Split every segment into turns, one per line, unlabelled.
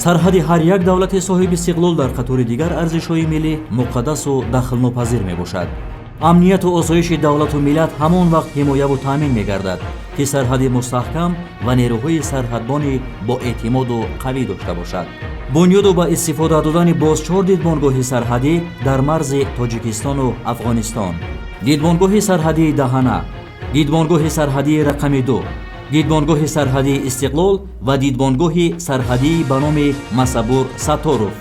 Сарҳади ҳар як давлати соҳиби истиқлол дар қатори дигар арзишҳои миллӣ муқаддасу дахлнопазир мебошад. Амнияту осоиши давлату миллат ҳамон вақт ҳимояву таъмин мегардад, ки сарҳади мустаҳкам ва нерӯҳои сарҳадбони боэътимоду қавӣ дошта бошад. Бунёду ба истифода додани боз чор дидбонгоҳи сарҳадӣ дар марзи Тоҷикистону Афғонистон: дидбонгоҳи сарҳадии Даҳана, дидбонгоҳи сарҳадии рақами 2, дидбонгоҳи сарҳадии Истиқлол ва дидбонгоҳи сарҳадии ба номи Масабур Сатторов.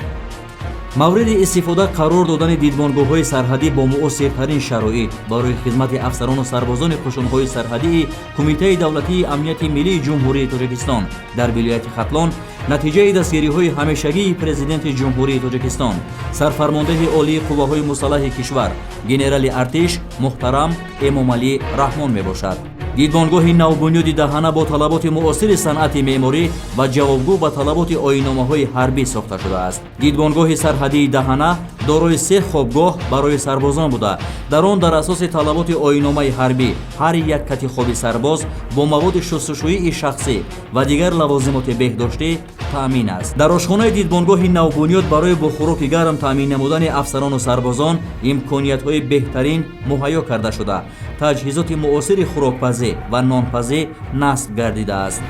Мавриди истифода қарор додани дидбонгоҳҳои сарҳадӣ бо муосиртарин шароит барои хизмати афсарону сарбозони қушунҳои сарҳадии Кумитаи давлатии амнияти миллии Ҷумҳурии Тоҷикистон дар вилояти Хатлон натиҷаи дастгириҳои ҳамешагии Президенти Ҷумҳурии Тоҷикистон, Сарфармондеҳи Олии Қувваҳои Мусаллаҳи кишвар, генерали артиш муҳтарам Эмомалӣ Раҳмон мебошад. Дидбонгоҳи навбунёди Даҳана бо талаботи муосири санъати меъморӣ ва ҷавобгӯ ба талаботи оинномаҳои ҳарбӣ сохта шудааст. Дидбонгоҳи сарҳадии Даҳана дорои се хобгоҳ барои сарбозон буда, дар он дар асоси талаботи оинномаи ҳарбӣ ҳар як кати хоби сарбоз бо маводи шустушӯии шахсӣ ва дигар лавозимоти беҳдоштӣ таъмин аст. Дар ошхонаи дидбонгоҳи навбунёд барои бо хӯроки гарм таъмин намудани афсарону сарбозон имкониятҳои беҳтарин муҳайё карда шуда, таҷҳизоти муосири хӯрокпазӣ ва нонпазӣ насб гардидааст.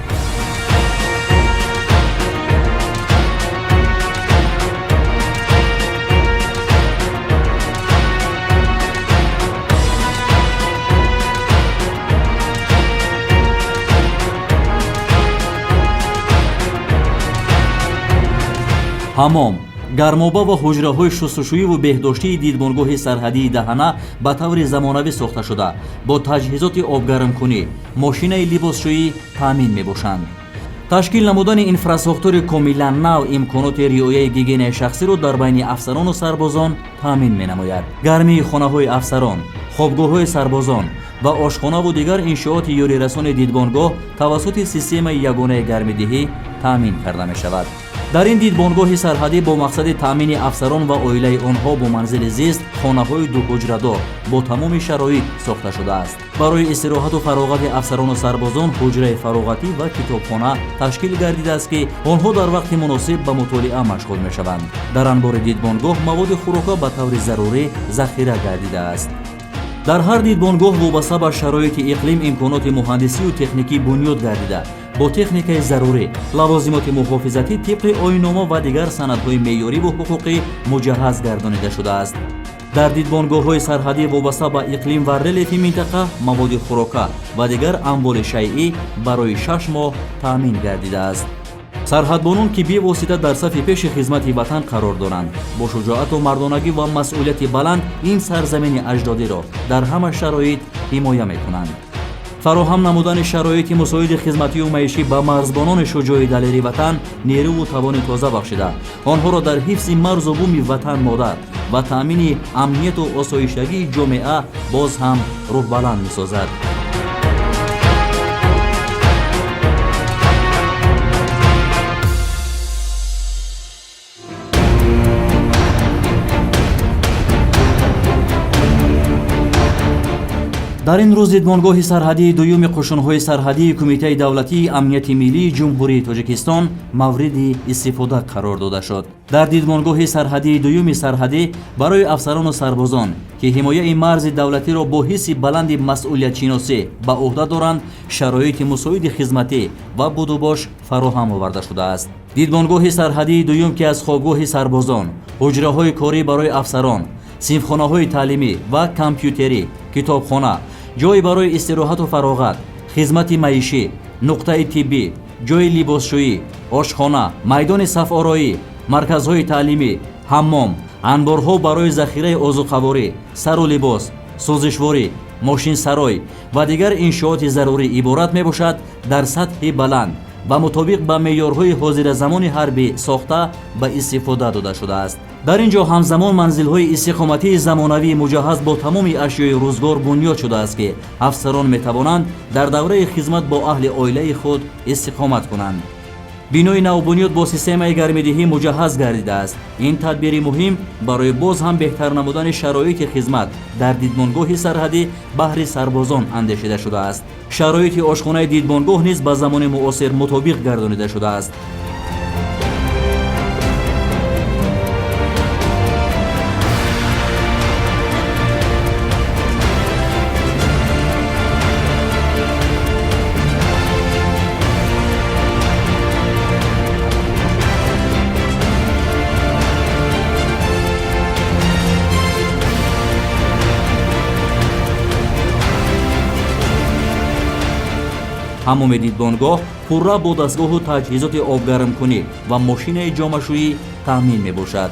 Ҳамом, гармоба ва ҳуҷраҳои шустушӯиву беҳдоштии дидбонгоҳи сарҳадии Даҳана ба таври замонавӣ сохта шуда, бо таҷҳизоти обгармкунӣ, мошинаи либосшӯӣ таъмин мебошанд. Ташкил намудани инфрасохтори комилан нав имконоти риояи гигиенаи шахсиро дар байни афсарону сарбозон таъмин менамояд. Гармии хонаҳои афсарон, хобгоҳҳои сарбозон ва ошхонаву дигар иншооти ёрирасони дидбонгоҳ тавассути системаи ягонаи гармидиҳӣ таъмин карда мешавад. Дар ин дидбонгоҳи сарҳадӣ бо мақсади таъмини афсарон ва оилаи онҳо бо манзили зист хонаҳои дуҳуҷрадор бо тамоми шароит сохта шудааст. Барои истироҳату фароғати афсарону сарбозон ҳуҷраи фароғатӣ ва китобхона ташкил гардидааст, ки онҳо дар вақти муносиб ба мутолиа машғул мешаванд. Дар анбори дидбонгоҳ маводи хӯрока ба таври зарурӣ захира гардидааст. Дар ҳар дидбонгоҳ вобаста ба шароити иқлим имконоти муҳандисию техникӣ бунёд гардида, бо техникаи зарурӣ, лавозимоти муҳофизатӣ тибқи оиннома ва дигар санадҳои меъёриву ҳуқуқӣ муҷаҳҳаз гардонида шудааст. Дар дидбонгоҳҳои сарҳадӣ вобаста ба иқлим ва релефи минтақа маводи хӯрока ва дигар амволи шайъӣ барои 6 моҳ таъмин гардидааст. Сарҳадбонон, ки бевосита дар сафи пеши хизмати ватан қарор доранд, бо шуҷоату мардонагӣ ва масъулияти баланд ин сарзамини аҷдодиро дар ҳама шароит ҳимоя мекунанд. Фароҳам намудани шароити мусоиди хизматию маишӣ ба марзбонони шуҷои далери ватан нерӯву тавони тоза бахшида, онҳоро дар ҳифзи марзу буми ватан модар ва таъмини амнияту осоиштагии ҷомеа боз ҳам рӯҳбаланд месозад. Дар ин рӯз дидбонгоҳи сарҳадии дуюми қушунҳои сарҳадии Кумитаи давлатии амнияти миллии Ҷумҳурии Тоҷикистон мавриди истифода қарор дода шуд. Дар дидбонгоҳи сарҳадии дуюми сарҳадӣ барои афсарону сарбозон, ки ҳимояи марзи давлатиро бо ҳисси баланди масъулиятшиносӣ ба ӯҳда доранд, шароити мусоиди хизматӣ ва будубош фароҳам оварда шудааст. Дидбонгоҳи сарҳадии дуюм, ки аз хобгоҳи сарбозон, ҳуҷраҳои корӣ барои афсарон, синфхонаҳои таълимӣ ва компютерӣ, китобхона, ҷой барои истироҳату фароғат, хизмати маишӣ, нуқтаи тиббӣ, ҷойи либосшӯӣ, ошхона, майдони сафороӣ, марказҳои таълимӣ, ҳаммом, анборҳо барои захираи озуқаворӣ, сару либос, сӯзишворӣ, мошинсарой ва дигар иншооти зарурӣ иборат мебошад, дар сатҳи баланд ва мутобиқ ба меъёрҳои ҳозиразамони ҳарбӣ сохта ба истифода дода шудааст. Дар ин ҷо ҳамзамон манзилҳои истиқоматии замонавӣ муҷаҳҳаз бо тамоми ашёи рӯзгор бунёд шудааст, ки афсарон метавонанд дар давраи хизмат бо аҳли оилаи худ истиқомат кунанд. Бинои навбунёд бо системаи гармидиҳӣ муҷаҳҳаз гардидааст. Ин тадбири муҳим барои боз ҳам беҳтар намудани шароити хизмат дар дидбонгоҳи сарҳадӣ баҳри сарбозон андешида шудааст. Шароити ошхонаи дидбонгоҳ низ ба замони муосир мутобиқ гардонида шудааст. Ҳамоми дидбонгоҳ пурра бо дастгоҳу таҷҳизоти обгармкунӣ ва мошинаи ҷомашӯӣ таъмин мебошад.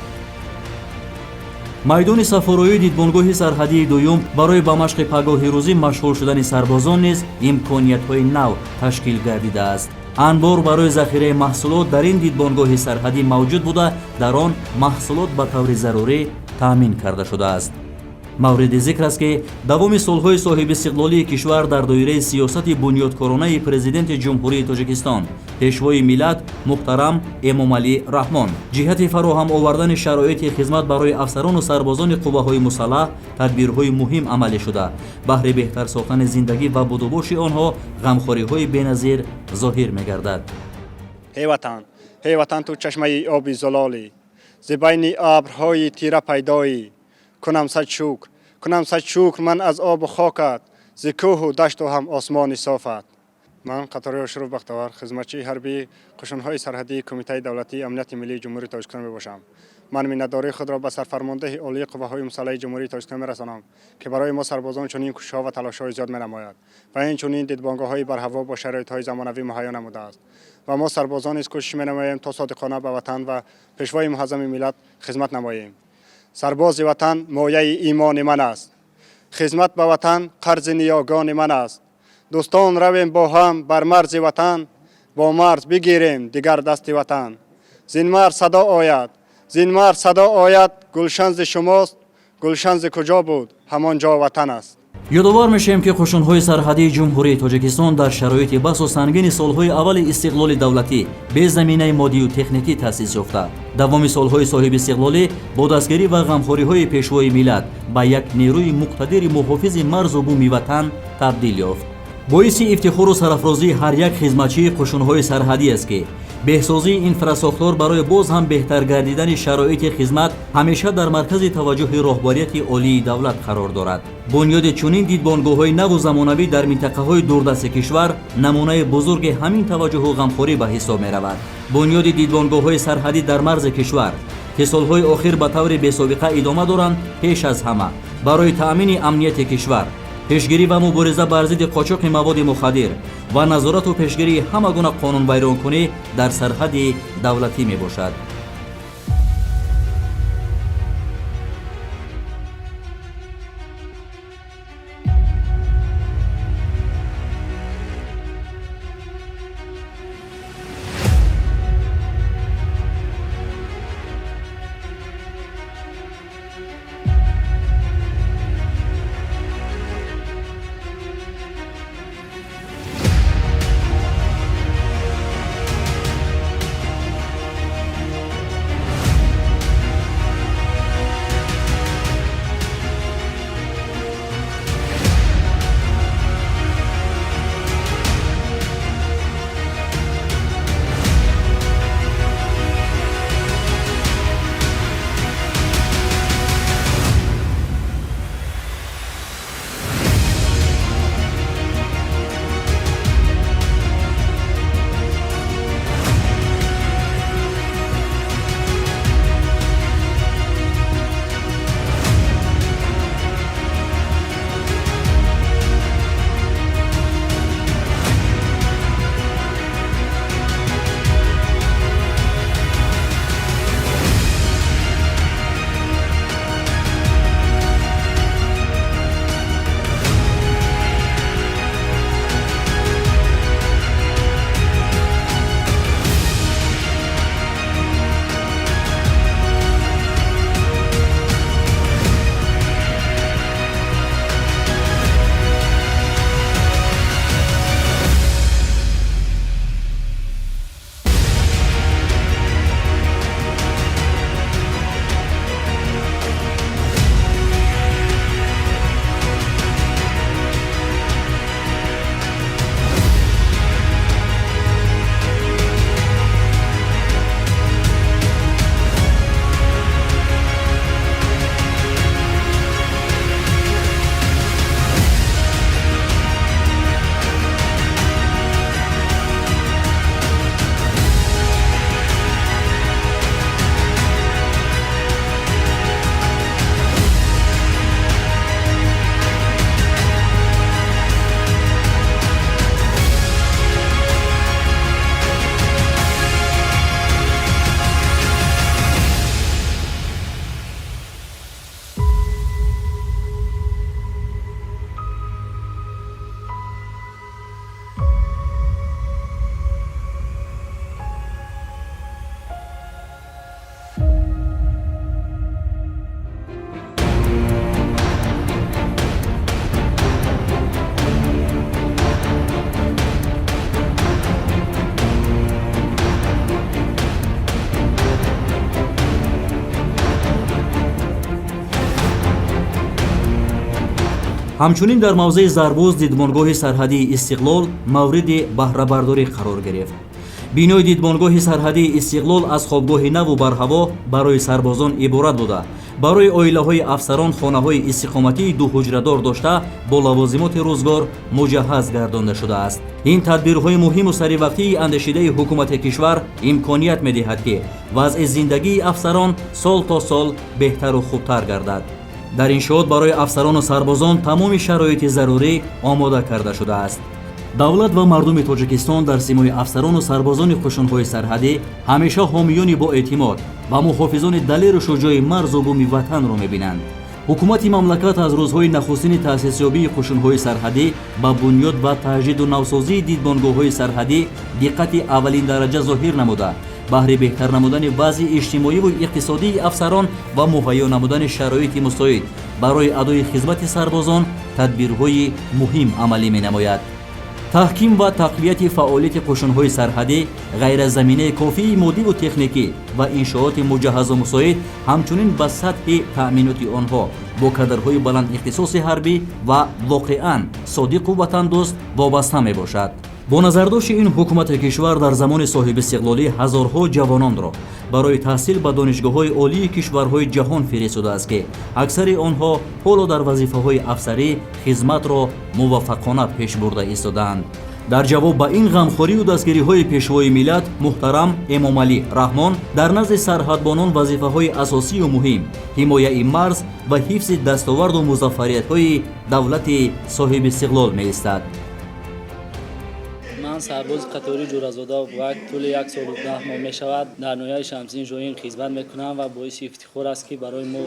Майдони сафороии дидбонгоҳи сарҳадии дуюм барои ба машқи пагоҳи рӯзӣ машғул шудани сарбозон низ имкониятҳои нав ташкил гардидааст. Анбор барои захираи маҳсулот дар ин дидбонгоҳи сарҳадӣ мавҷуд буда, дар он маҳсулот ба таври зарурӣ таъмин карда шудааст. Мавриди зикр аст, ки давоми солҳои соҳибистиқлолии кишвар дар доираи сиёсати бунёдкоронаи Президенти Ҷумҳурии Тоҷикистон, Пешвои миллат муҳтарам Эмомалӣ Раҳмон ҷиҳати фароҳам овардани шароити хизмат барои афсарону сарбозони қувваҳои мусаллаҳ тадбирҳои муҳим амалӣ шуда, баҳри беҳтар сохтани зиндагӣ ва будубоши онҳо ғамхориҳои беназир зоҳир мегардад.
Ҳей Ватан, ҳей Ватан, ту чашмаи оби зулолӣ, зи байни абрҳои тира пайдоӣ. Кунам сад шукр, кунам сад шукр ман аз обу хокат, зи кӯҳу дашту ҳам осмони софат. Ман Қатори Ошуров Бахтавар, хизматчии ҳарбии қушунҳои сарҳадии Кумитаи давлатии амнияти миллии Ҷумҳурии Тоҷикистон мебошам. Ман миннатдории худро ба Сарфармондеҳи Олии Қувваҳои мусаллаҳи Ҷумҳурии Тоҷикистон мерасонам, ки барои мо сарбозон чунин кӯшишҳо ва талошҳои зиёд менамояд ва инчунин дидбонгоҳҳои барҳаво бо шароитҳои замонавӣ муҳайё намудааст. Ва мо сарбозон низ кӯшиш менамоем, то содиқона ба Ватан ва Пешвои муаззами миллат хизмат намоем. Сарбози Ватан мояи имони ман аст, хизмат ба Ватан қарзи ниёгони ман аст. Дӯстон, равем бо ҳам бар марзи Ватан, бо марз бигирем дигар дасти Ватан. Зин марз садо ояд, зин марз садо ояд, гулшан зи шумост, гулшан зи куҷо буд, ҳамон ҷо Ватан аст.
Ёдовар мешавем, ки қушунҳои сарҳадии Ҷумҳурии Тоҷикистон дар шароити басу сангини солҳои аввали истиқлоли давлатӣ бе заминаи моддию техникӣ таъсис ёфта, давоми солҳои соҳибистиқлолӣ бо дастгирӣ ва ғамхориҳои Пешвои миллат ба як нерӯи муқтадири муҳофизи марзу буми Ватан табдил ёфт. Боиси ифтихору сарафрозии ҳар як хизматчии қушунҳои сарҳадӣ аст, ки беҳсозии инфрасохтор барои боз ҳам беҳтар гардидани шароити хизмат ҳамеша дар маркази таваҷҷӯҳи роҳбарияти олии давлат қарор дорад. Бунёди чунин дидбонгоҳҳои наву замонавӣ дар минтақаҳои дурдасти кишвар намунаи бузурги ҳамин таваҷҷӯҳу ғамхорӣ ба ҳисоб меравад. Бунёди дидбонгоҳҳои сарҳадӣ дар марзи кишвар, ки солҳои охир ба таври бесобиқа идома доранд, пеш аз ҳама барои таъмини амнияти кишвар, пешгирӣ ва мубориза бар зидди қочоқи маводи мухаддир ва назорату пешгирии ҳама гуна қонунвайронкунӣ дар сарҳади давлатӣ мебошад. Ҳамчунин дар мавзеи Зарбуз дидбонгоҳи сарҳадии Истиқлол мавриди баҳрабардорӣ қарор гирифт. Бинои дидбонгоҳи сарҳадии Истиқлол аз хобгоҳи наву барҳаво барои сарбозон иборат буда, барои оилаҳои афсарон хонаҳои истиқоматии дуҳуҷрадор дошта, бо лавозимоти рӯзгор муҷаҳҳаз гардонда шудааст. Ин тадбирҳои муҳиму саривақтии андешидаи ҳукумати кишвар имконият медиҳад, ки вазъи зиндагии афсарон сол то сол беҳтару хубтар гардад. Дар иншоот барои афсарону сарбозон тамоми шароити зарурӣ омода карда шудааст. Давлат ва мардуми Тоҷикистон дар симои афсарону сарбозони қушунҳои сарҳадӣ ҳамеша ҳомиёни боэътимод ва муҳофизони далеру шуҷои марзу буми ватанро мебинанд. Ҳукумати мамлакат аз рӯзҳои нахустини таъсисёбии қушунҳои сарҳадӣ ба бунёд ва таҷдиду навсозии дидбонгоҳҳои сарҳадӣ диққати аввалиндараҷа зоҳир намуда, баҳри беҳтар намудани вазъи иҷтимоиву иқтисодии афсарон ва муҳайё намудани шароити мусоид барои адои хизмати сарбозон тадбирҳои муҳим амалӣ менамояд. Таҳким ва тақвияти фаъолияти қушунҳои сарҳадӣ ғайр аз заминаи кофии моддиву техникӣ ва иншооти муҷаҳҳазу мусоид, ҳамчунин ба сатҳи таъминоти онҳо бо кадрҳои баландихтисоси ҳарбӣ ва воқеан содиқу ватандӯст вобаста мебошад. Бо назардошти ин, ҳукумати кишвар дар замони соҳибистиқлолӣ ҳазорҳо ҷавононро барои таҳсил ба донишгоҳҳои олии кишварҳои ҷаҳон фиристодааст, ки аксари онҳо ҳоло дар вазифаҳои афсарӣ хизматро муваффақона пеш бурда истодаанд. Дар ҷавоб ба ин ғамхорию дастгириҳои Пешвои миллат муҳтарам Эмомалӣ Раҳмон, дар назди сарҳадбонон вазифаҳои асосию муҳим ҳимояи марз ва ҳифзи дастоварду музаффариятҳои давлати соҳибистиқлол меистад.
Ман сарбози қатори Ҷӯразода ва тӯли 1 солу 10 моҳ мешавад, дар ноҳияи Шамсиддин Шоҳин хизмат мекунам ва боиси ифтихор аст, ки барои мо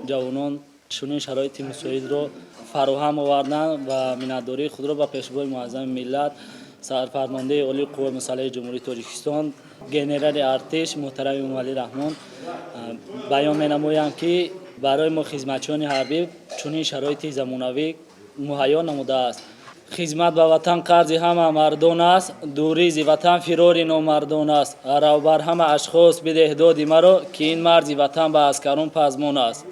ҷавонон чунин шароити мусоидро фароҳам оварданд ва миннатдории худро ба Пешвои муаззами миллат, Сарфармондеҳи Олии Қувваи Мусаллаҳи Ҷумҳурии Тоҷикистон, генерали артиш муҳтарам Эмомалӣ Раҳмон баён менамоям, ки барои мо хизматчиёни ҳарбӣ чунин шароити замонавӣ муҳайё намудааст. Хизмат ба ватан қарзи ҳама мардон аст, дурӣ зи ватан фирори номардон аст. Рав бар ҳама ашхос бидеҳ доди маро, ки ин марзи ватан ба аскарон пазмон аст.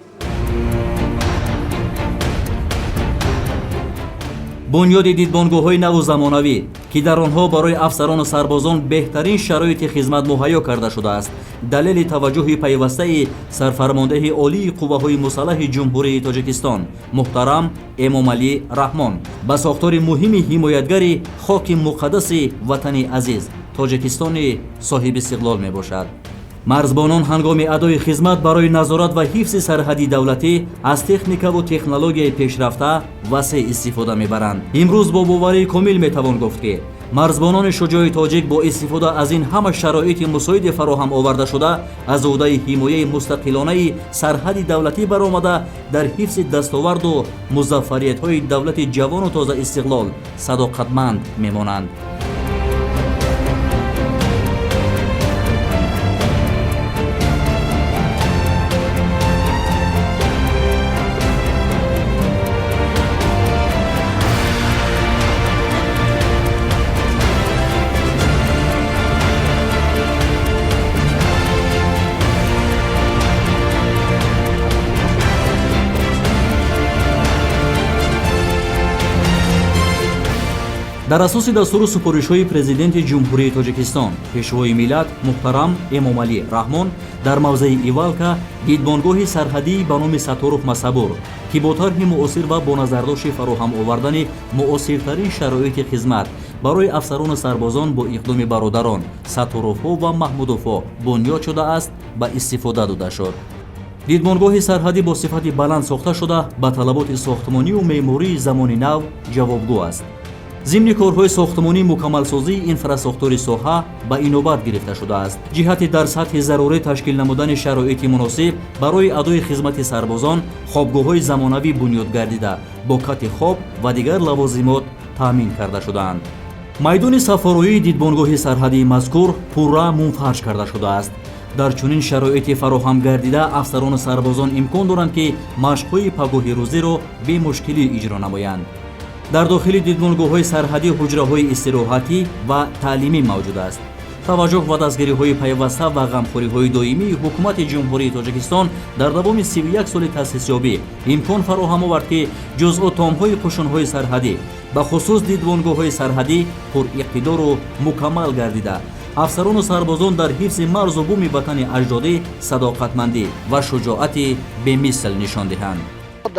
Бунёди дидбонгоҳҳои наву замонавӣ, ки дар онҳо барои афсарону сарбозон беҳтарин шароити хизмат муҳайё карда шудааст, далели таваҷҷӯҳи пайвастаи Сарфармондеҳи Олии Қувваҳои Мусаллаҳи Ҷумҳурии Тоҷикистон муҳтарам Эмомалӣ Раҳмон ба сохтори муҳими ҳимоятгари хоки муқаддаси ватани азиз Тоҷикистони соҳибистиқлол мебошад. Марзбонон ҳангоми адои хизмат барои назорат ва ҳифзи сарҳади давлатӣ аз техникаву технологияи пешрафта васеъ истифода мебаранд. Имрӯз бо боварии комил метавон гуфт, ки марзбонони шуҷои тоҷик бо истифода аз ин ҳама шароити мусоиде фароҳам оварда шуда, аз ӯҳдаи ҳимояи мустақилонаи сарҳади давлатӣ баромада, дар ҳифзи дастоварду музаффариятҳои давлати ҷавону тозаистиқлол садоқатманд мемонанд. Дар асоси дастуру супоришҳои Президенти Ҷумҳурии Тоҷикистон, Пешвои миллат муҳтарам Эмомалӣ Раҳмон, дар мавзеи Ивалка дидбонгоҳи сарҳадии ба номи Сатторов Масабур, ки бо тарҳи муосир ва бо назардошти фароҳам овардани муосиртарин шароити хизмат барои афсарону сарбозон бо иқдоми бародарон Сатторовҳо ва Маҳмудовҳо бунёд шудааст, ба истифода дода шуд. Дидбонгоҳи сарҳадӣ бо сифати баланд сохта шуда, ба талаботи сохтмонию меъмории замони нав ҷавобгӯ аст. Зимни корҳои сохтмонӣ мукаммалсозии инфрасохтори соҳа ба инобат гирифта шудааст. Ҷиҳати дар сатҳи зарурӣ ташкил намудани шароити муносиб барои адои хизмати сарбозон хобгоҳҳои замонавӣ бунёд гардида, бо кати хоб ва дигар лавозимот таъмин карда шудаанд. Майдони сафароии дидбонгоҳи сарҳадии мазкур пурра мунфарш карда шудааст. Дар чунин шароити фароҳам гардида афсарону сарбозон имкон доранд, ки машқҳои пагоҳи рӯзиро бемушкилӣ иҷро намоянд. Дар дохили дидбонгоҳҳои сарҳадӣ ҳуҷраҳои истироҳатӣ ва таълимӣ мавҷуд аст. Таваҷҷӯҳ ва дастгириҳои пайваста ва ғамхориҳои доимии Ҳукумати Ҷумҳурии Тоҷикистон дар давоми 31 соли таъсисёбӣ имкон фароҳам овард, ки ҷузъутомҳои қӯшунҳои сарҳадӣ, бахусус дидбонгоҳҳои сарҳадӣ, пуриқтидору мукаммал гардида, афсарону сарбозон дар ҳифзи марзу буми ватани аҷдодӣ садоқатмандӣ ва шуҷоати бемисл нишон диҳанд.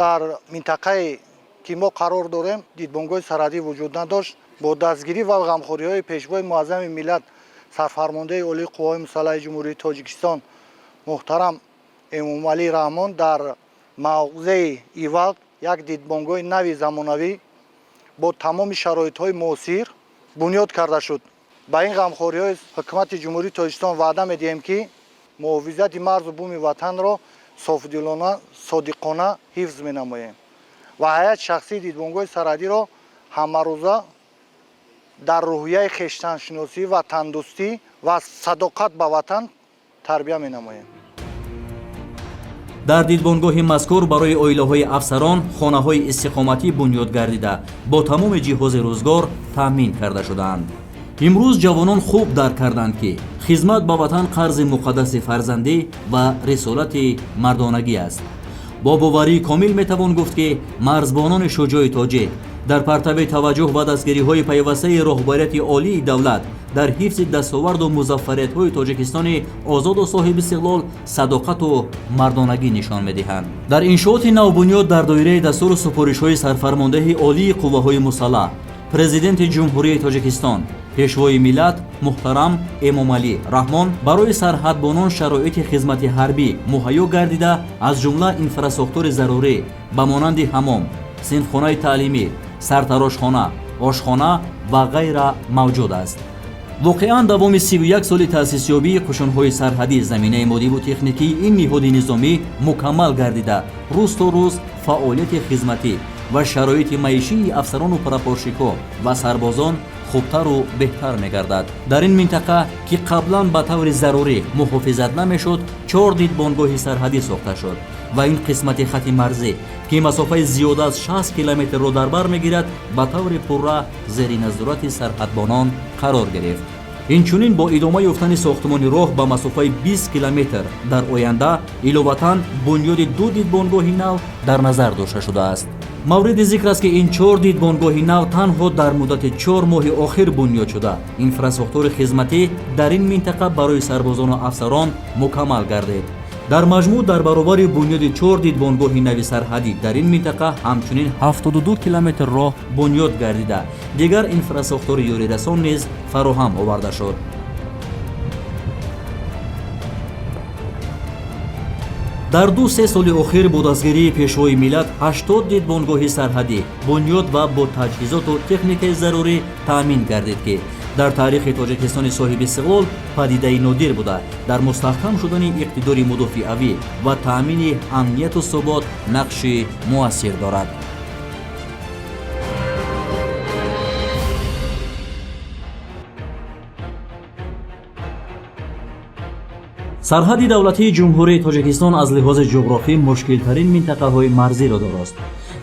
Дар минтақае ки мо қарор дорем, дидбонгоҳи сарҳадӣ вуҷуд надошт. Бо дастгирӣ ва ғамхориҳои Пешвои Муаззами миллат, Сарфармондаи Олии Қувваҳои Мусаллаҳи Ҷумҳурии Тоҷикистон муҳтарам Эмомалӣ Раҳмон дар мавзеи Ивалд як дидбонгоҳи нави замонавӣ бо тамоми шароитҳои муосир бунёд карда шуд. Ба ин ғамхориҳои Ҳукумати Ҷумҳурии Тоҷикистон ваъда медиҳем, ки муҳофизати марзу буми ватанро софдилона, содиқона ҳифз менамоем ва ҳайати шахсии дидбонгоҳи сарҳадиро ҳамарӯза дар рӯҳияи хештаншиносӣ, ватандӯстӣ ва садоқат ба ватан тарбия менамоем.
Дар дидбонгоҳи мазкур барои оилаҳои афсарон хонаҳои истиқоматӣ бунёд гардида, бо тамоми ҷиҳози рӯзгор таъмин карда шудаанд. Имрӯз ҷавонон хуб дарк карданд, ки хизмат ба ватан қарзи муқаддаси фарзандӣ ва рисолати мардонагӣ аст. Бо боварии комил метавон гуфт, ки марзбонони шуҷои тоҷик дар партави таваҷҷӯҳ ва дастгириҳои пайвастаи роҳбарияти олии давлат дар ҳифзи дастоварду музаффариятҳои Тоҷикистони озоду соҳибистиқлол садоқату мардонагӣ нишон медиҳанд. Дар иншооти навбунёд дар доираи дастуру супоришҳои Сарфармондаҳи Олии Қувваҳои Мусаллаҳ, Президенти Ҷумҳурии Тоҷикистон, Пешвои миллат муҳтарам Эмомалӣ Раҳмон барои сарҳадбонон шароити хизмати ҳарбӣ муҳайё гардида, аз ҷумла инфрасохтори зарурӣ ба монанди ҳамом, синфхонаи таълимӣ, сартарошхона, ошхона ва ғайра мавҷуд аст. Воқеан, давоми 31 соли таъсисёбии қӯшунҳои сарҳадӣ заминаи моддиву техникии ин ниҳоди низомӣ мукаммал гардида, рӯз то рӯз фаъолияти хизматӣ ва шароити маишии афсарону прапорщикҳо ва сарбозон хубтару беҳтар мегардад. Дар ин минтақа, ки қаблан ба таври зарурӣ муҳофизат намешуд, чор дидбонгоҳи сарҳадӣ сохта шуд ва ин қисмати хати марзӣ, ки масофаи зиёда аз 60 километрро дар бар мегирад, ба таври пурра зери назорати сарҳадбонон қарор гирифт. Инчунин бо идома ёфтани сохтмони роҳ ба масофаи 20 километр дар оянда иловатан бунёди ду дидбонгоҳи нав дар назар дошта шудааст. Мавриди зикр аст, ки ин чор дидбонгоҳи нав танҳо дар муддати 4 моҳи охир бунёд шуда, инфрасохтори хизматӣ дар ин минтақа барои сарбозону афсарон мукаммал гардид. Дар маҷмӯъ, дар баробари бунёди чор дидбонгоҳи нави сарҳадӣ дар ин минтақа ҳамчунин 72 километр роҳ бунёд гардида, дигар инфрасохтори ёрирасон низ фароҳам оварда шуд. Дар 2-3 соли охир бо дастгирии Пешвои миллат 80 дидбонгоҳи сарҳадӣ бунёд ва бо таҷҳизоту техникаи зарурӣ таъмин гардид, ки дар таърихи Тоҷикистони соҳибистиқлол падидаи нодир буда, дар мустаҳкам шудани иқтидори мудофиавӣ ва таъмини амнияту субот нақши муассир дорад. Сарҳади давлатии Ҷумҳурии Тоҷикистон аз лиҳози ҷуғрофӣ мушкилтарин минтақаҳои марзиро дорост,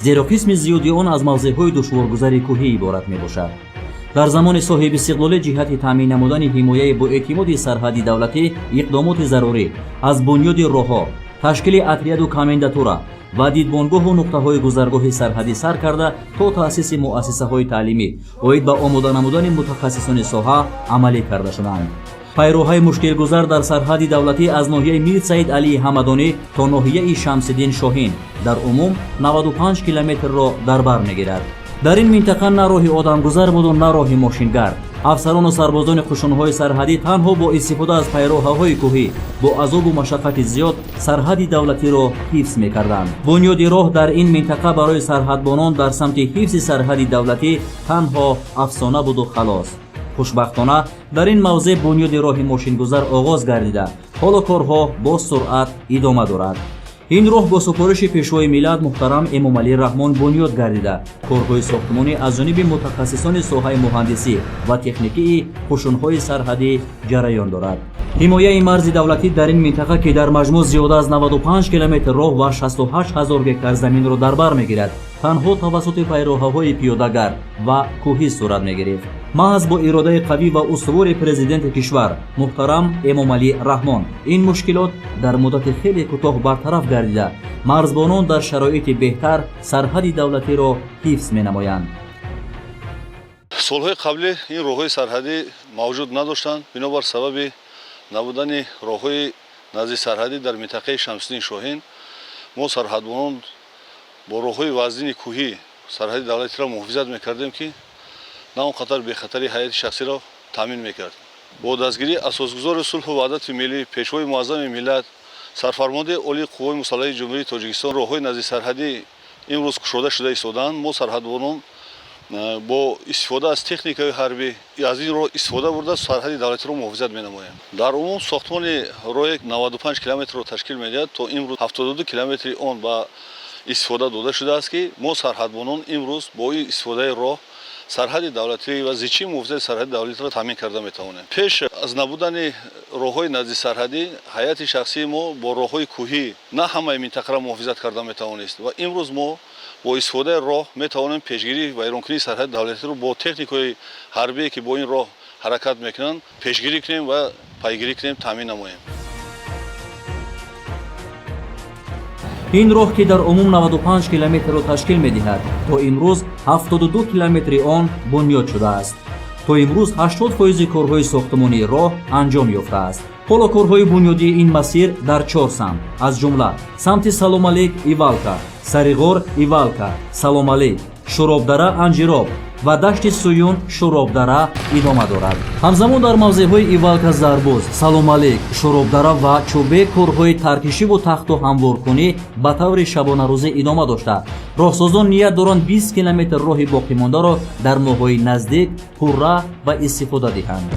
зеро қисми зиёди он аз мавзеъҳои душворгузари кӯҳӣ иборат мебошад. Дар замони соҳибистиқлолӣ ҷиҳати таъмин намудани ҳимояи боэътимоди сарҳади давлатӣ иқдомоти зарурӣ аз бунёди роҳҳо, ташкили отряду комендатура ва дидбонгоҳу нуқтаҳои гузаргоҳи сарҳадӣ сар карда то таъсиси муассисаҳои таълимӣ оид ба омода намудани мутахассисони соҳа амалӣ карда шуданд. Пайроҳаи мушкилгузар дар сарҳади давлатӣ аз ноҳияи Мир Саид Алии Ҳамадонӣ то ноҳияи Шамсиддин Шоҳин дар умум 95 километрро дар бар мегирад. Дар ин минтақа на роҳи одамгузар буду, на роҳи мошингард. Афсарону сарбозони қушунҳои сарҳадӣ танҳо бо истифода аз пайроҳаҳои кӯҳӣ бо азобу машаққати зиёд сарҳади давлатиро ҳифз мекарданд. Бунёди роҳ дар ин минтақа барои сарҳадбонон дар самти ҳифзи сарҳади давлатӣ танҳо афсона буду халос. Хушбахтона, дар ин мавзеъ бунёди роҳи мошингузар оғоз гардида, ҳоло корҳо бо суръат идома дорад. Ин роҳ бо супориши Пешвои миллат муҳтарам Эмомалӣ Раҳмон бунёд гардида, корҳои сохтмонӣ аз ҷониби мутахассисони соҳаи муҳандисӣ ва техникии қушунҳои сарҳадӣ ҷараён дорад. Ҳимояи марзи давлатӣ дар ин минтақа, ки дар маҷмӯъ зиёда аз 95 километр роҳ ва 68 ҳазор гектар заминро дар бар мегирад, танҳо тавассути пайроҳаҳои пиёдагард ва кӯҳӣ сурат мегирифт. Маҳз бо иродаи қавӣ ва устувори президенти кишвар муҳтарам Эмомалӣ Раҳмон ин мушкилот дар муддати хеле кӯтоҳ бартараф гардида, марзбонон дар шароити беҳтар сарҳади давлатиро ҳифз менамоянд.
Солҳои қаблӣ ин роҳҳои сарҳадӣ мавҷуд надоштанд. Бинобар сабаби набудани роҳҳои назди сарҳадӣ дар минтақаи Шамсиддин Шоҳин мо сарҳадбонон бо роҳҳои вазнини кӯҳӣ сарҳади давлатиро муҳофизат мекардем, ки на он қадар бехатарии ҳаяти шахсиро таъмин мекард. Бо дастгирии асосгузори сулҳу ваҳдати миллӣ, пешвои муаззами миллат, сарфармондаи олии қуввои мусаллаҳи Ҷумҳурии Тоҷикистон роҳҳои назди сарҳадӣ имрӯз кушода шуда истодаанд. Мо сарҳадбонон бо истифода аз техникаи ҳарбӣ аз ин роҳ истифода бурда, сарҳади давлатиро муҳофизат менамоем. Дар умум сохтмони роҳе 95 километрро ташкил медиҳад. То имрӯз 72 километри он ба истифода дода шудааст, ки мо сарҳадбонон имрӯз бо истифодаи роҳ сарҳади давлатӣ ва зичии муҳофизати сарҳади давлатиро таъмин карда метавонем. Пеш аз набудани роҳҳои назди сарҳадӣ ҳайати шахсии мо бо роҳҳои кӯҳӣ на ҳамаи минтақаро муҳофизат карда метавонист ва имрӯз мо бо истифодаи роҳ метавонем пешгирии вайронкунии сарҳади давлатиро бо техникаҳои ҳарбие, ки бо ин роҳ ҳаракат мекунанд, пешгирӣ кунем ва пайгирӣ кунем, таъмин намоем.
Ин роҳ, ки дар умум 95 километрро ташкил медиҳад, то имрӯз 72 километри он бунёд шудааст. То имрӯз 80 фоизи корҳои сохтмонии роҳ анҷом ёфтааст. Ҳоло корҳои бунёдии ин масир дар чор самт, аз ҷумла самти Саломалек Ивалка, Сариғор Ивалка, Саломалек, Шӯробдара Анҷироб ва Дашти Суюн Шӯробдара идома дорад. Ҳамзамон дар мавзеъҳои Ивалка Зарбуз, Саломалек, Шӯробдара ва Чӯбе корҳои таркишиву тахту ҳамворкунӣ ба таври шабонарӯзӣ идома дошта, роҳсозон ният доранд 20 километр роҳи боқимондаро дар моҳҳои наздик пурра ба истифода диҳанд.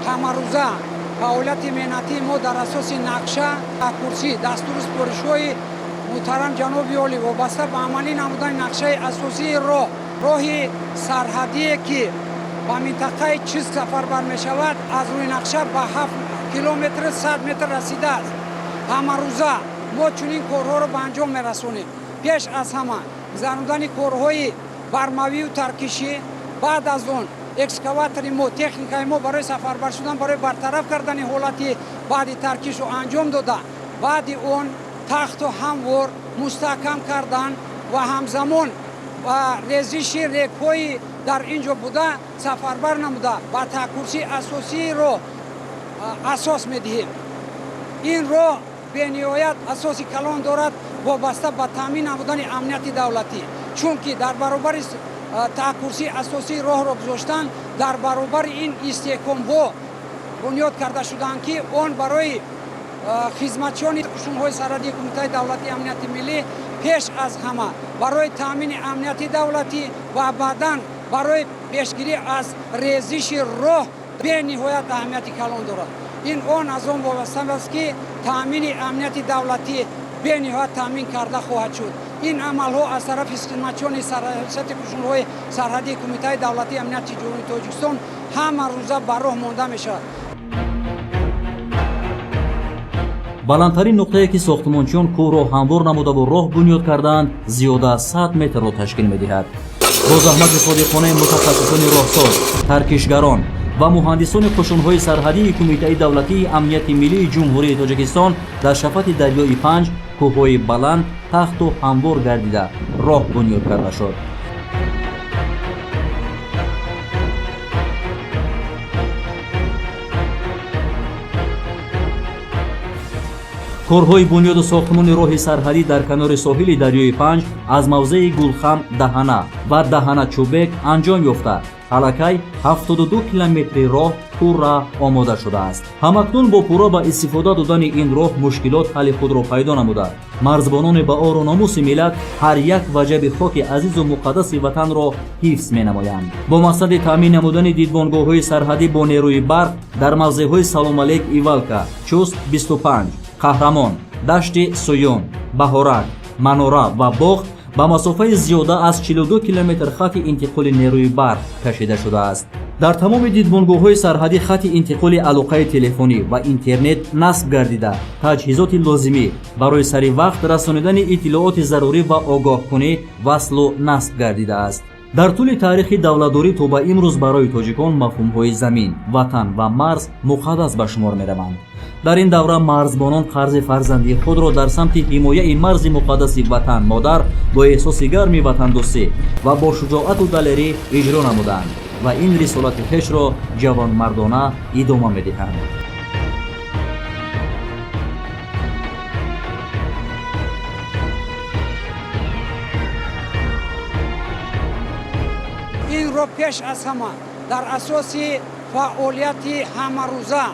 Ҳамарӯза фаъолияти меҳнатии мо дар асоси нақша, курсӣ, дастуру супоришҳои муҳтарам ҷаноби олӣ вобаста ба амалӣ намудани нақшаи асосии роҳ, роҳи сарҳадие, ки ба минтақаи Чист сафарбар мешавад, аз рӯи нақша ба 7 километри 100 метр расидааст. Ҳамарӯза мо чунин корҳоро ба анҷом мерасонем. Пеш аз ҳама гузарондани корҳои бармавию таркишӣ, баъд аз он экскаватори мо, техникаи мо барои сафарбар шудан, барои бартараф кардани ҳолати баъди таркишро анҷом дода, баъди он тахту ҳамвор мустаҳкам кардан ва ҳамзамон ба резиши регҳои дар ин ҷо буда сафарбар намуда, ба таҳкурсии асосии роҳ асос медиҳем. Ин роҳ бениҳоят асоси калон дорад вобаста ба таъмин намудани амнияти давлатӣ, чунки дар баробари таҳкурсии асосии роҳро гузоштан, дар баробари ин истеҳкомҳо бунёд карда шудаанд, ки он барои хизматчиёни қушунҳои сарҳадии Кумитаи давлатии амнияти миллӣ пеш аз ҳама барои таъмини амнияти давлатӣ ва баъдан барои пешгирӣ аз резиши роҳ бениҳоят аҳамияти калон дорад. Ин он аз он вобаста аст, ки таъмини амнияти давлатӣ бениҳоят таъмин карда хоҳад шуд. Ин амалҳо аз тарафи хизматчиёни сарраёсати қушунҳои сарҳадии Кумитаи давлатии амнияти Ҷумҳурии Тоҷикистон ҳама рӯза ба роҳ монда мешавад.
Баландтарин нуқтае, ки сохтмончиён кӯҳро ҳамвор намудаву роҳ бунёд кардаанд, зиёда аз 100 метрро ташкил медиҳад. Бо заҳмати содиқонаи мутахассисони роҳсоз, таркишгарон ва муҳандисони қушунҳои сарҳадии Кумитаи давлатии амнияти миллии Ҷумҳурии Тоҷикистон дар шафати дарёи Панҷ кӯҳҳои баланд тахту ҳамвор гардида, роҳ бунёд карда шуд. Корҳои бунёду сохтмони роҳи сарҳадӣ дар канори соҳили дарёи Панҷ аз мавзеи Гулхам Даҳана ва Даҳана Чӯбек анҷом ёфта, аллакай 72 километри роҳ пурра омода шудааст. Ҳамакнун бо пурра ба истифода додани ин роҳ мушкилот ҳалли худро пайдо намуда, марзбонони ба ору номуси миллат ҳар як ваҷаби хоки азизу муқаддаси ватанро ҳифз менамоянд. Бо мақсади таъмин намудани дидбонгоҳҳои сарҳадӣ бо нерӯи барқ дар мавзеъҳои Саломалек, Ивалка, Чуст 25, Қаҳрамон, Дашти Суюн, Баҳорак, Манора ва Боғ ба масофаи зиёда аз 42 километр хати интиқоли нерӯи барқ кашида шудааст. Дар тамоми дидбонгоҳҳои сарҳадӣ хати интиқоли алоқаи телефонӣ ва интернет насб гардида, таҷҳизоти лозимӣ барои сари вақт расонидани иттилооти зарурӣ ва огоҳкунӣ васлу насб гардидааст. Дар тӯли таърихи давлатдорӣ то ба имрӯз барои тоҷикон мафҳумҳои замин, ватан ва марз муқаддас ба шумор мераванд. Дар ин давра марзбонон қарзи фарзандии худро дар самти ҳимояи марзи муқаддаси ватан модар бо эҳсоси гарми ватандӯстӣ ва бо шуҷоату далерӣ иҷро намуданд ва ин рисолати хешро ҷавонмардона идома медиҳанд.
Инро пеш аз ҳама дар асоси фаъолияти ҳамарӯза,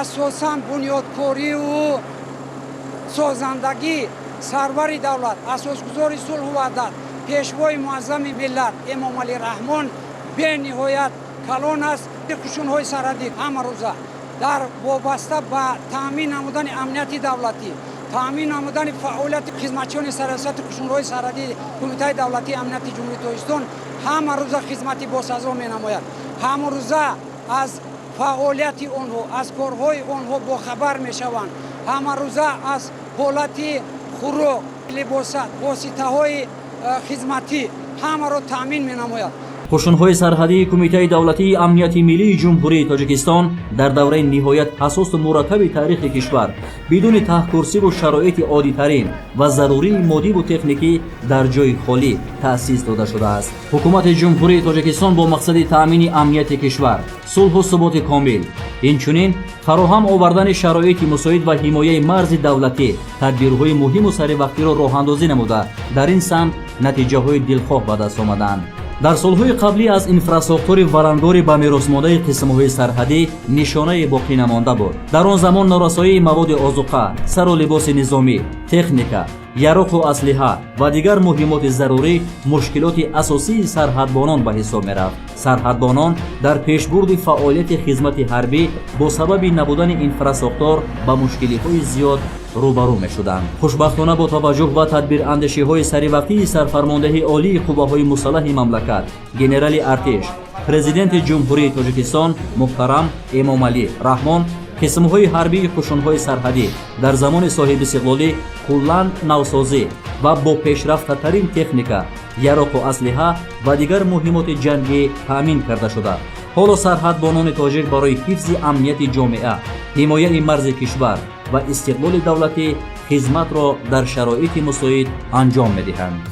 асосан бунёдкориву созандагӣ сарвари давлат, асосгузори сулҳу ваҳдат, пешвои муаззами миллат Эмомалӣ Раҳмон бениҳоят калон аст. Қушунҳои сарҳадӣ ҳамарӯза дар вобаста ба таъмин намудани амнияти давлатӣ, таъмин намудани фаъолияти хизматчиёни сарраёсати қушунҳои сарҳадии Кумитаи давлатии амнияти Ҷумҳурии Тоҷикистон ҳамарӯза хизмати босазо менамояд. Ҳамарӯза аз фаъолияти онҳо, аз корҳои онҳо бохабар мешаванд. Ҳамарӯза аз ҳолати хӯрок, либосат, воситаҳои хизматӣ ҳамаро таъмин менамояд.
Қушунҳои сарҳадии Кумитаи давлатии амнияти миллии Ҷумҳурии Тоҷикистон дар давраи ниҳоят ҳассосу мураккаби таърихи кишвар бидуни таҳкурсиву шароити оддитарин ва зарурии моддиву техникӣ дар ҷои холӣ таъсис дода шудааст. Ҳукумати Ҷумҳурии Тоҷикистон бо мақсади таъмини амнияти кишвар, сулҳу суботи комил, инчунин фароҳам овардани шароити мусоид ва ҳимояи марзи давлатӣ тадбирҳои муҳиму саривақтиро роҳандозӣ намуда, дар ин самт натиҷаҳои дилхоҳ ба даст омаданд. Дар солҳои қаблӣ аз инфрасохтори валангори ба меросмондаи қисмҳои сарҳадӣ нишонае боқӣ намонда буд. Дар он замон норасоии маводи озуқа, сару либоси низомӣ, техника, яроқу аслиҳа ва дигар муҳимоти зарурӣ мушкилоти асосии сарҳадбонон ба ҳисоб мерафт. Сарҳадбонон дар пешбурди фаъолияти хизмати ҳарбӣ бо сабаби набудани инфрасохтор ба мушкилиҳои зиёд рӯбарӯ мешуданд. Хушбахтона, бо таваҷҷӯҳ ба тадбирандешиҳои саривақтии сарфармондеҳи олии қувваҳои мусаллаҳи мамлакат, генерали артиш, президенти Ҷумҳурии Тоҷикистон муҳтарам Эмомалӣ Раҳмон, қисмҳои ҳарбии қушунҳои сарҳадӣ дар замони соҳибистиқлолӣ куллан навсозӣ ва бо пешрафтатарин техника, яроқу аслиҳа ва дигар муҳимоти ҷангӣ таъмин карда шуда, ҳоло сарҳадбонони тоҷик барои ҳифзи амнияти ҷомеа, ҳимояи марзи кишвар ва истиқлоли давлатӣ хизматро дар шароити мусоид анҷом медиҳанд.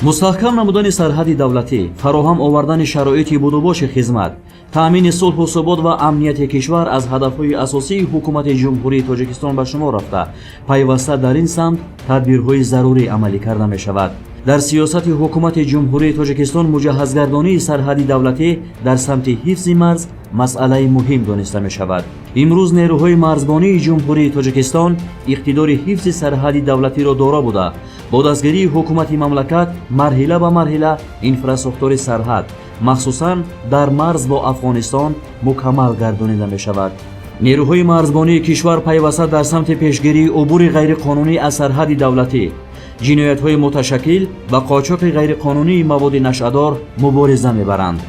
Мустаҳкам намудани сарҳади давлатӣ, фароҳам овардани шароити будубоши хизмат, таъмини сулҳу субот ва амнияти кишвар аз ҳадафҳои асосии ҳукумати Ҷумҳурии Тоҷикистон ба шумор рафта, пайваста дар ин самт тадбирҳои зарурӣ амалӣ карда мешавад. Дар сиёсати ҳукумати Ҷумҳурии Тоҷикистон муҷаҳҳазгардонии сарҳади давлатӣ дар самти ҳифзи марз масъалаи муҳим дониста мешавад. Имрӯз нерӯҳои марзбонии Ҷумҳурии Тоҷикистон иқтидори ҳифзи сарҳади давлатиро доро буда, бо дастгирии ҳукумати мамлакат марҳила ба марҳила инфрасохтори сарҳад, махсусан дар марз бо Афғонистон, мукаммал гардонида мешавад. Нерӯҳои марзбонии кишвар пайваста дар самти пешгирии убури ғайриқонунӣ аз сарҳади давлатӣ, ҷиноятҳои муташаккил ва қочоқи ғайриқонунии маводи нашъадор мубориза мебаранд.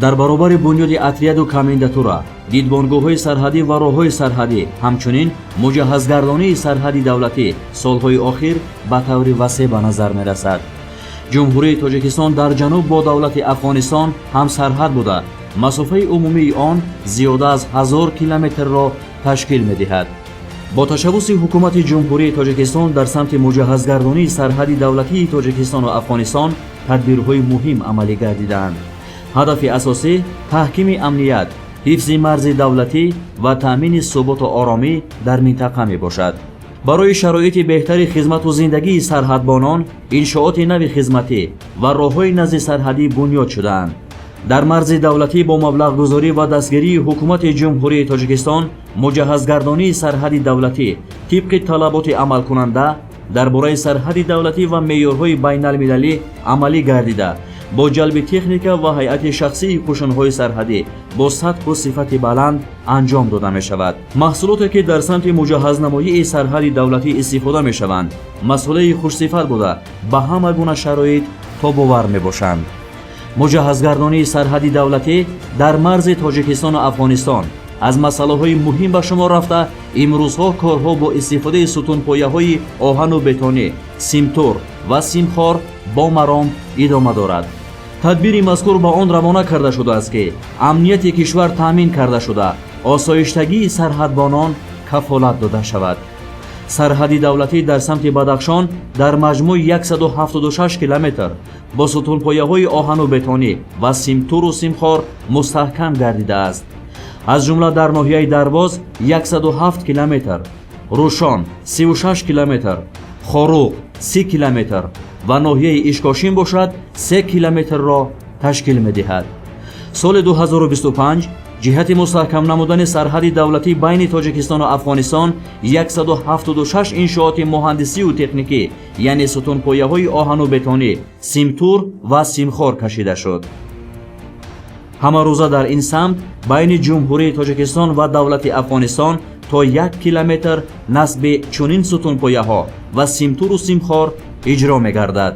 Дар баробари бунёди отряду комендатура, дидбонгоҳҳои сарҳадӣ ва роҳҳои сарҳадӣ, ҳамчунин муҷаҳҳазгардонии сарҳади давлатӣ солҳои охир ба таври васеъ ба назар мерасад. Ҷумҳурии Тоҷикистон дар ҷануб бо давлати Афғонистон ҳамсарҳад буда, масофаи умумии он зиёда аз 1000 километрро ташкил медиҳад. Бо ташаббуси ҳукумати Ҷумҳурии Тоҷикистон дар самти муҷаҳҳазгардонии сарҳади давлатии Тоҷикистону Афғонистон тадбирҳои муҳим амалӣ гардидаанд. Ҳадафи асосӣ таҳкими амният, ҳифзи марзи давлатӣ ва таъмини суботу оромӣ дар минтақа мебошад. Барои шароити беҳтари хизмату зиндагии сарҳадбонон иншооти нави хизматӣ ва роҳҳои назди сарҳадӣ бунёд шудаанд. Дар марзи давлатӣ бо маблағгузорӣ ва дастгирии ҳукумати Ҷумҳурии Тоҷикистон муҷаҳҳазгардонии сарҳади давлатӣ тибқи талаботи амалкунанда дар бораи сарҳади давлатӣ ва меъёрҳои байналмилалӣ амалӣ гардида, бо ҷалби техника ва ҳайати шахсии қӯшунҳои сарҳадӣ бо сатҳу сифати баланд анҷом дода мешавад. Маҳсулоте, ки дар самти муҷаҳҳазнамоии сарҳади давлатӣ истифода мешаванд, масолеҳи хушсифат буда, ба ҳама гуна шароит тобовар мебошанд. Муҷаҳҳазгардонии сарҳади давлатӣ дар марзи Тоҷикистону Афғонистон аз масъалаҳои муҳим ба шумор рафта, имрӯзҳо корҳо бо истифодаи сутунпояҳои оҳану бетонӣ, симтур ва симхор бо маром идома дорад. Тадбири мазкур ба он равона карда шудааст, ки амнияти кишвар таъмин карда шуда, осоиштагии сарҳадбонон кафолат дода шавад. Сарҳади давлатӣ дар самти Бадахшон дар маҷмӯъ 176 километр бо сутунпояҳои оҳану бетонӣ ва симтуру симхор мустаҳкам гардидааст. Аз ҷумла дар ноҳияи Дарвоз 107 километр, Рӯшон 36 километр, Хоруғ 30 километр ва ноҳияи Ишкошим бошад, 3 километрро ташкил медиҳад. Соли 2025 ҷиҳати мустаҳкам намудани сарҳади давлатӣ байни Тоҷикистону Афғонистон 176 иншооти муҳандисию техникӣ, яъне сутунпояҳои оҳану бетонӣ, симтур ва симхор кашида шуд. Ҳамарӯза дар ин самт байни Ҷумҳурии Тоҷикистон ва давлати Афғонистон то 1 километр насби чунин сутунпояҳо ва симтуру симхор иҷро мегардад.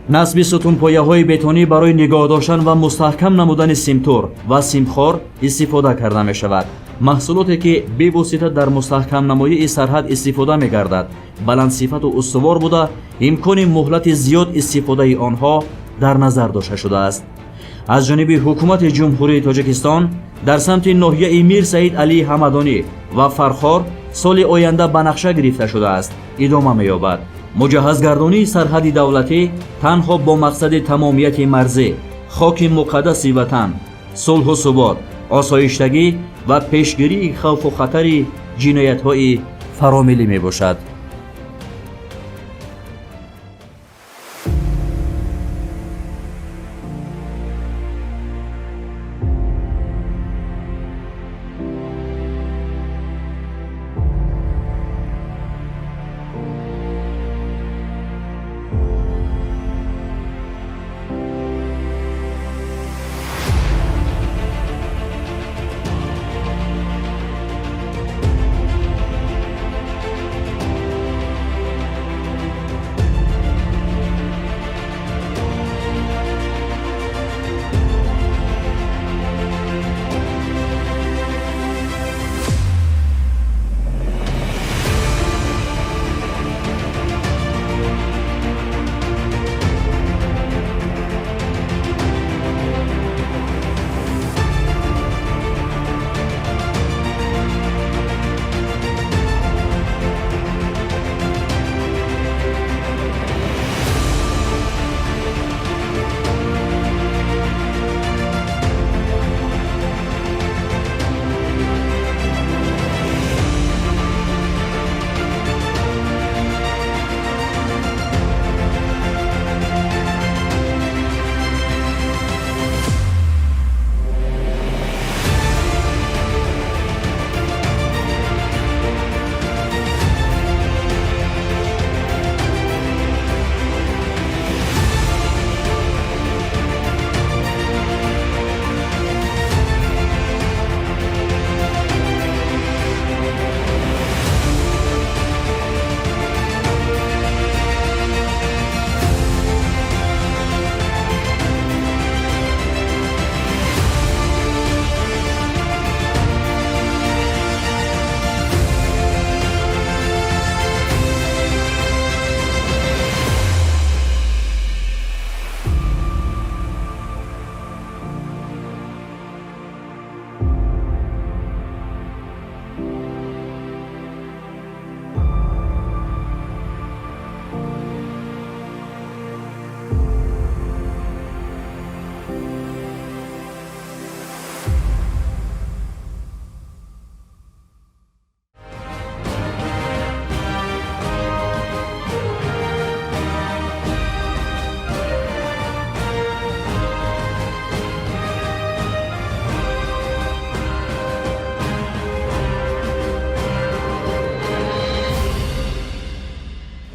Насби сутунпояҳои бетонӣ барои нигоҳ доштан ва мустаҳкам намудани симтур ва симхор истифода карда мешавад. Маҳсулоте, ки бевосита дар мустаҳкамнамоии сарҳад истифода мегардад, баландсифату устувор буда, имкони муҳлати зиёд истифодаи онҳо дар назар дошта шудааст. Аз ҷониби ҳукумати Ҷумҳурии Тоҷикистон дар самти ноҳияи Мир Саид Алии Ҳамадонӣ ва Фархор соли оянда ба нақша гирифта шудааст, идома меёбад. Муҷаҳҳазгардонии сарҳади давлатӣ танҳо бо мақсади тамомияти марзӣ, хоки муқаддаси ватан, сулҳу субот, осоиштагӣ ва пешгирии хавфу хатари ҷиноятҳои фаромиллӣ мебошад.